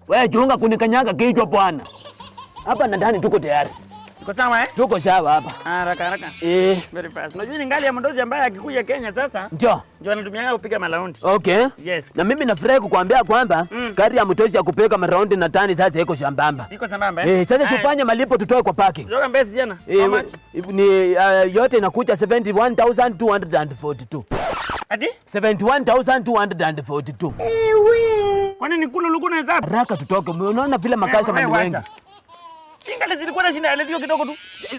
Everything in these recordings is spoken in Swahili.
Wewe chunga kunikanyaga kichwa bwana. Hapa nadhani tuko tayari. Iko sawa eh? Tuko sawa hapa. Haraka haraka. Eh, Very fast. Unajua ni ngali ya mdozi ambaye akikuja Kenya sasa ndio. ndio anatumiaga kupiga maraundi. Okay. Yes. Na mimi nafurahi kukuambia kwamba gari ya mtoshi ya kupeka maraundi na tani sasa iko shambamba. Iko sambamba eh? Eh, sasa Haya. tufanye malipo tutoe kwa parking. Zoka mbesi jana. Eh, How much? ni yote inakuja 71,242. Ati? 71,242. Kwani ni kulu luku na hesabu? Haraka tutoke. Unaona vile makasa Wewe ni wengi. wacha. Ingali zilikuwa na shinda ya redio kidogo tu.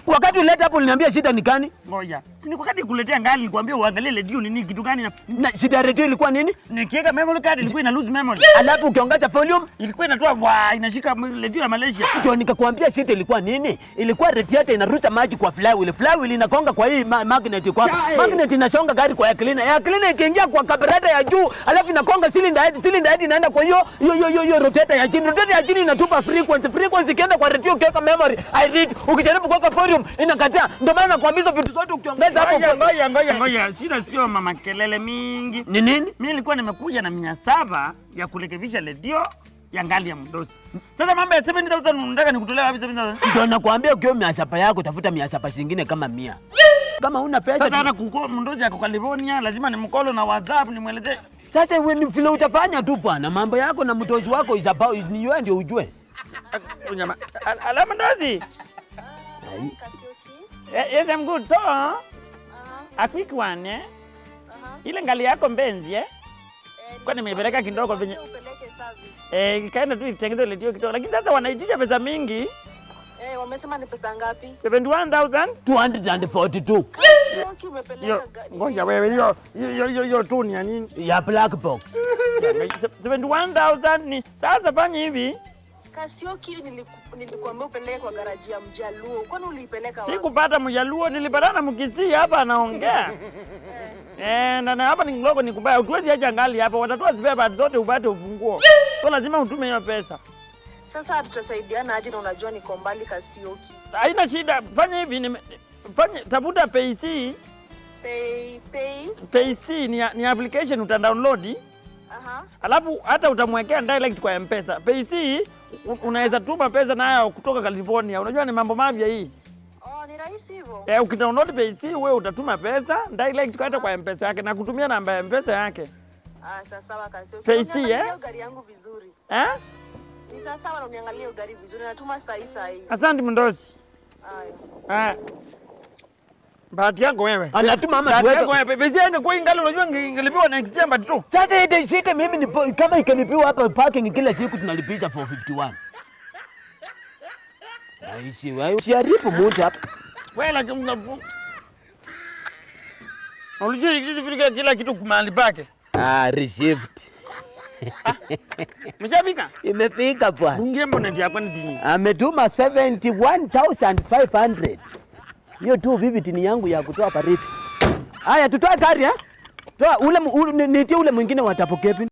Wakati uleta hapo uliniambia shida ni gani? Ngoja. Si ni wakati kuletea ngali nilikwambia uangalie redio ni nini kitu gani na Na shida ya redio ilikuwa nini? nikiweka memory card ilikuwa ina lose memory. Alafu ukiongeza volume Ilikuwa inatoa wa inashika redio ya Malaysia. ndio nikakwambia shida ilikuwa nini? Ilikuwa radiator inarusha maji kwa flywheel, flywheel inakonga kwa hii magnet kwa magnet inasonga gari kwa air cleaner, air cleaner ikiingia kwa carburetor ya juu, alafu inakonga cylinder head, cylinder head inaenda kwa hiyo hiyo hiyo hiyo hiyo rotator ya chini, rotator ya chini inatupa frequency, frequency ikienda kwa radio ukiweka memory, I read, ukijaribu kuweka volume inakataa. Ndio maana nakwambia hizo vitu zote ukiongeza hapo Ngoja ngoja ngoja ngoja. Shida sio mama kelele mingi. ni nini? Mimi nilikuwa nimekuja na 700 ya kurekebisha redio ya ngali ya mdosi. Sasa mambo ya 70,000 unataka nikutolea wapi 70,000? Ndio nakwambia ukiwa 700 yako tafuta 700 zingine kama 100. Kama huna pesa Sasa hata kuko mdosi ako California lazima nimcall na WhatsApp nimwelezee. Sasa wewe ni vile utafanya tu bwana, mambo yako na mtozi wako is about ni wewe ndio ujue. Unyama. Ala mdosi. Yes, I'm good. So, a quick one eh. Ile ngali yako mbenzi eh. Kwa nimeipeleka kidogo venye Upeleke service. eh, ikaenda tu itengenezwe redio kidogo, lakini sasa wanaitisha pesa mingi. Eh, wamesema ni pesa ngapi? 71,000. 242 Yoki umepeleka Hiyo gani? ngoja wewe, hiyo hiyo hiyo hiyo tu ni ya nini? ya black box. 71,000 ni sasa, fanya hivi, Kasioki nilikuambia upeleke kwa garaji ya Mjaluo. Kwani uliipeleka wapi? sikupata Mjaluo, nilipatana na Mkisii hapa anaongea. Eh, na hapa ni kidogo ni kubaya. Huwezi acha ngali hapa, watatoa spare parts zote upate ufunguo. So lazima utume hiyo pesa. Sasa tutasaidiana aje na unajua niko mbali Kasioki. Haina shida, fanya hivi, fanya tafuta PayC. Pay pay. PayC ni application uta download. Aha. Alafu hata utamwekea direct kwa M-Pesa. PayC unaweza tuma pesa nayo kutoka California. Unajua ni mambo mapya hii. Oh, ni rahisi hivyo. Eh, ukidownload PayC wewe utatuma pesa direct hata kwa M-Pesa yake na kutumia namba ya M-Pesa yake. Ah, sawa sawa Kasioki. Pay C, Uniangalie eh? hiyo gari yangu vizuri. Eh? Ni sawa sawa na uniangalie hiyo gari vizuri. Natuma saa hii saa hii. Asante mdosi. Haya. Eh. Bahati yako wewe. Anatuma ama Bahati yako tuweke. wewe. Pesa yangu kwa ingali unajua ingelipiwa next year but tu. Sasa ile shida mimi ni kama ikilipiwa hapa parking kila siku tunalipisha 451. Aishi wewe. Usiharibu mtu hapa. Wewe lakini unajua hizi vitu kila kitu mahali pake. Ah, received. Umeshafika? Imefika bwana. Bungie mbona ndio hapa ni dini. Ametuma 71,500. Hiyo tu vivi ni yangu ya kutoa pariti. Haya tutoe gari eh? Toa ule nitie ule mwingine wa tapo Kevin.